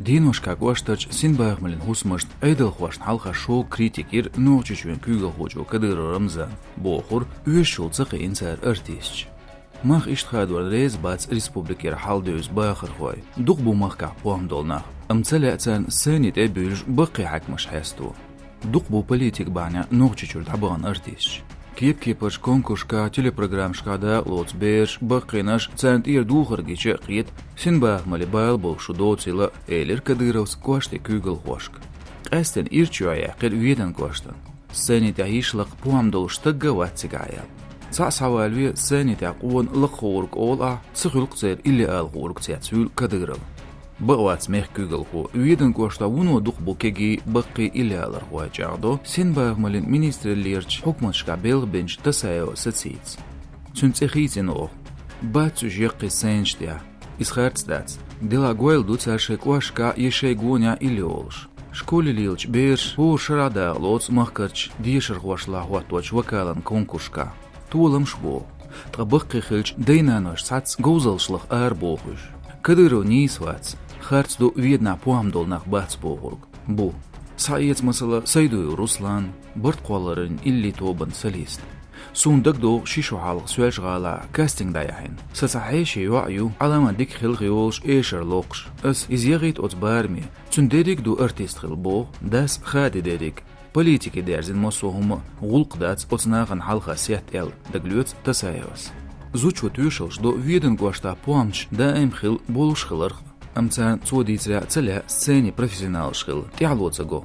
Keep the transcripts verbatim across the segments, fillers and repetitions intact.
Зеношка кӀоштарчу синбахамаллин хӀусамашна Ӏедалхошна хьалха шога критика йира Нохчийчоьнан куьйгалхочо Кадыров Рамзана, бохура, оьшучул ца кхиъна цара артисташ. Мах иштта хадорна реза бац республикера хьалдевза бахархой. Дукха бу махкахь пом долу нах, амма ца лаьа царна сцени тӀе а буьйлуш баккхий хьаькамаш хьесто. Дукха бу политик бахьанехь Нохчийчуьра дӀабахана артисташ. Кеп-кепарчу конкурсашкахь, телепрограммашкахь дакъалоцу бераш, баккхийнаш, царна тӀера духар гича а кхета, синбахамаллин бала болуш шу доцийла, элира Кадыровс кӀоштан куьйгалхошка. Къаьсттина ирча юьхь яьккхира Веданан кӀоштан. Сцени тӀехь йиш лакха пом долуш стаг а вац цигахь аьлла. Цхьаъ схьавалаве, сцени тӀехь къона лакха хуург олу ахь, ца хуьлу-кх церан илли ала хуург, цецвуьйлу Кадыров. Бакъ вац мехкан куьйгалхо, Веданан кӀоштахь вуно дукха бу кегий, баккхий иллиалархой, чӀагӀдо синбахамаллин министраллерчу хьукматашкахь белхабинчу Тасаева Сацица. Цуьнан цӀе хийцина оха. Бац уьш яккхий сценаш тӀехь. Иза харц дац. Делахь гойла ду цара шайн кӀошташкахь я шайн гонехь илли олуш. Школе лелачу бераша хӀора шарахь дакъалоцу махкарчу дешархошлахь хӀотточу вокалан конкурсашкахь. Толамаш боху. Ткъа баккхий хилча, дай-нанош цхьацца говзаллаш лаха ара боху уьш. Кадыров нийса вац. Харц ду, Веданахь пом долу нах бац бохург. Бу. Схьаэца, масала, Сайдуев Руслан, барт кхолларан илли тобан солист. Суна дагадогӀу ши шо хьалха Соьлжа-ГӀалахь кастинг дӀаяьхьна. Сан цхьа хьеший йоӀ ю, Ӏаламат дика хилла йолуш, эшар локхуш. Ас иза яхийта оцу бараме. Цуьнан дерриг а ду артист хила боху, дас хадо дерриг. Политике дерзина массо а хӀума гӀуллакх дац оцу нахана хьалха сетта аьлла, дагалоьцу Тасаевас. Зудчо тоьшаллаш до Веданан кӀоштахь помчаш даим хилла, болуш хиларх, амма царна, цо дийцарехь, ца лаьа сцени профессионалаш хила, тӀаьхьало ца го.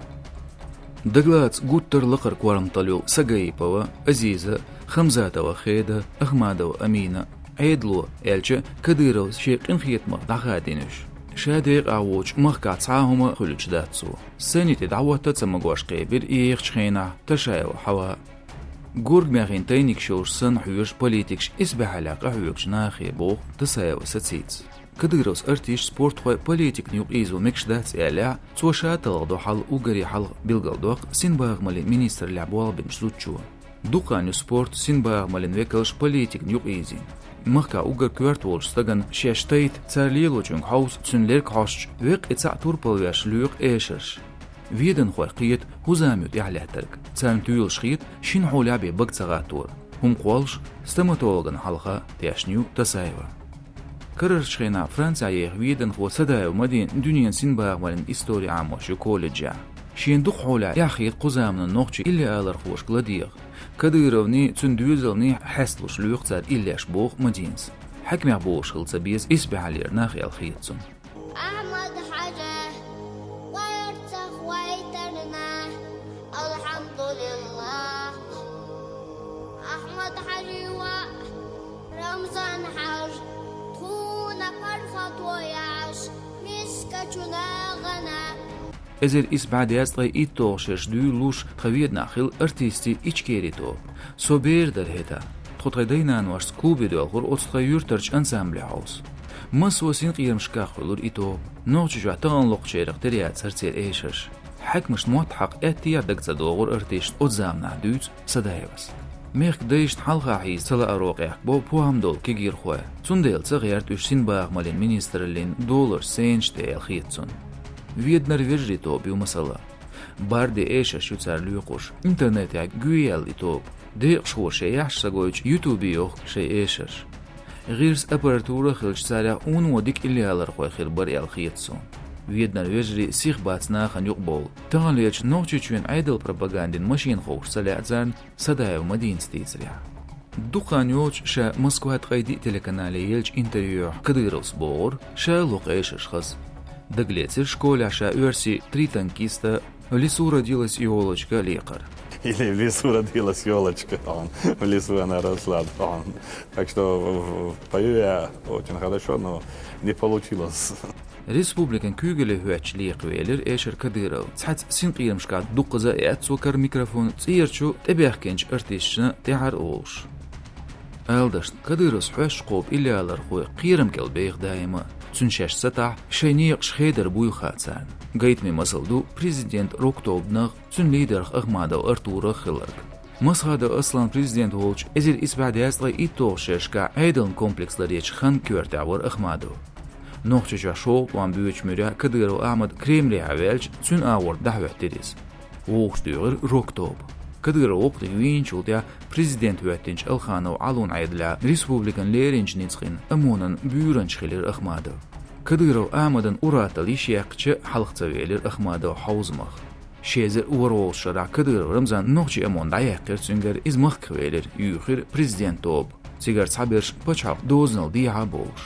Дагалаца гуттар а лакхара корматалла йолу Сагаипова Азиза, Хамзатова Хеда, Ахмадова Амина, Ӏедало, аьлча, Кадыровс шен къинхетамах дӀахадийна уьш. Ша декъахь воцуш махкахь цхьа а хӀума хуьлуьйтуш дац цо. Сцени тӀе дӀахӀотта а ца магош кхебира ехачу хенахь Ташаева Хьава. Горгамехийна тайникаш йолуш санна хьоьжу политикаш исбаьхьаллехь къахьоьгучу нахе, боху Тасаева Сацица. Кадыровс артисташ, спортхой политикана юкъаийзо мегаш дац аьллехь, цо ша талхадо хьал уггаре хьалха билгалдоккху синбахамаллин министраллехь болх бинчу зудчо. Дукха хан ю спорт, синбахамаллин векалш политикана юкъаийзина. Махкахь уггар коьрта волчу стагана шаьш тайта, цара лелочуьнга хьовса, цуьнан лерг хьоьстуш, веккъа и цхьаъ турпал веш лоькху эшарш. Веданхой кхета, хӀун зама ю тӀаьхьалаьттарг. Царна тоьлуш хета шина хьолехь бен бага ца гӀаттор. ХӀума кхоллуш, стоматологана хьалха тешна ю Тасаева. Карарчу хенахь Францехь еха веданхо Садаева Мадина дуьненан синбахамаллин истори Ӏамош ю колледжехь. Шена дукха хьолехь эхь хета кху заманан нохчийн иллиалархошка ладегӀа. Кадыровний, цуьнан доьзалний хьесталуш лоькху цара иллеш, боху Мадинас. Хьаькамех болуш хила ца беза исбаьхьаллера нах аьлла хета цунна. Ахьмад-Хьаьжа, гӀайрца хьойтарна, алхьамдулиллахӀ. Ахьмад-Хьаьжин воӀ Рамзан-Хьаьжа, тхуна паргӀато еш, мискачу нахана. Эзар исс бӀе дезткъе итталгӀа шераш дуьйла луш тхан Веданахь хилла артистийн Ичкери тоба. Со бер дара хӀетахь. Тхо тхайн дай-наношца клубе доьлхура оцу тхайн юьртарчу ансамбле хьовса. Массо а синкъерамашкахь хуьлура и тоба. Нохчийчохь тахана локхучарах тера яцара церан эшарш. Хьаькамашна мотт хьакха аьттехьа дага ца догӀура артисташна оцу заманахь, дуьйцу Садаевас. Мехкан дайшна хьалха хьийза ца лаарх къехкабо пом долу кегийрхой. Цундела ца гӀерта уьш синбахамаллин министраллин доларш сценаш тӀе аьлла хета цунна. Веданара вежарийн тоба ю, масала. Барда эшарш ю цара лоькхуш. Интернетехь гӀоьйъелла и тоба. Декъашхо шайн яхьаш ца гойтуш, ютубе йохку шайн эшарш. ГӀирс, аппаратура а хилча, царех вуно дика иллиалархой хир бара аьлла хета суна. Веданара вежарий сих бац нахана юкъабовла. Таханлерчу Нохчийчоьнан Ӏедалан пропагандин машина ховш ца лаьа царна, Садаева Мадинас дийцарехь. Дукха хан йоцуш ша Москва ткъе диъ телеканале еллачу интервьюхь Кадыровс бохура, ша а локху эшарш хаза. Дагалецира школехь ша оьрсийн «Три танкиста», «В лесу родилась ёлочка» лекхар. Или «В лесу родилась ёлочка», он, «В лесу она росла», он. Так что, в-, в-, пою я очень хорошо, но не получилось. Республикан куьйгалле хӀоьттича лекхавелира эшар Кадырова. Цхьацца синкъерамашкахь дуккхаза а эцна цо кара микрофон, цӀерачу тӀебаьхкинчу артисташна тӀаьхьара олуш. Ала дашна, Кадыровс хьоьстуш кхобу иллиалархой кхерам кӀел беха даима а. Цуьнан шаьш сатахь, шайн некъаш хедар буйла хаьа царна. Гайтаме масал ду президентан рок-тобанах, цуьнан лидерах Ахмадов Артурах хилларг. Масхадов Аслан президент волчу эзар исс бӀе дезткъе итталгӀачу шерашкахь Ӏедалан комплекс ларъечу хан коьртехь вара Ахмадов. Нохчийчохь шолгӀа тӀом боьдучу муьрехь Кадыров Ахьмад Кремлехь ваьлча, цуьнан агӀор дӀахӀоьттира иза. Вукхуш дуьйгӀира рок-тоба. Кадыров воккхаха вийначул тӀаьхьа президент хӀоьттинчу Алханов Ӏалун Ӏедалехь республикан леринчу ницкъийн ОМОНан буьйранча хилира Ахмадов. Кадыров Ахьмадан ур-атталла йиш яьккхича, хьалха ца велира Ахмадов хьовзамах. Ши эзар ворхӀалгӀачу шарахь Кадыров Рамзан нохчийн ОМОН дӀаяьккхира цуьнгара, иза махках велира, юьйхира президент тоба. Цигара цхьаберш пачхьалкхан дозанал дехьа а бовлуш.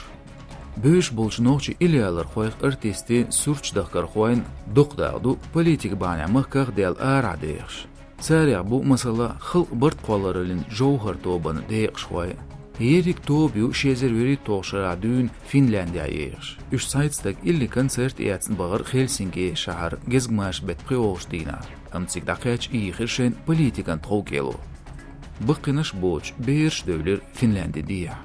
Бевзаш болчу нохчийн иллиалархойх, артистийн, сурташ дахкархойн доккха дакъа ду политикан бахьанехь махках а даьлла арахь дехаш. Царех бу, масала, халкъан барт кхоллараллин «ЖовхӀар» тобанан декъашхой. Ерриг тоба ю ши эзар вуьрхӀитталгӀачу шарахь дуьйна Финляндехь ехаш. Уьш цхьайтта стаг илли концерт эцна бахара Хельсинки шахьар гезгмашин беттан пхоьалгӀачу дийнахь, амма цига дӀакхаьчча, йийхира шайна политикан тховкӀело. Баккхийнаш а боцуш, бераш а девлира Финлянди дехьа.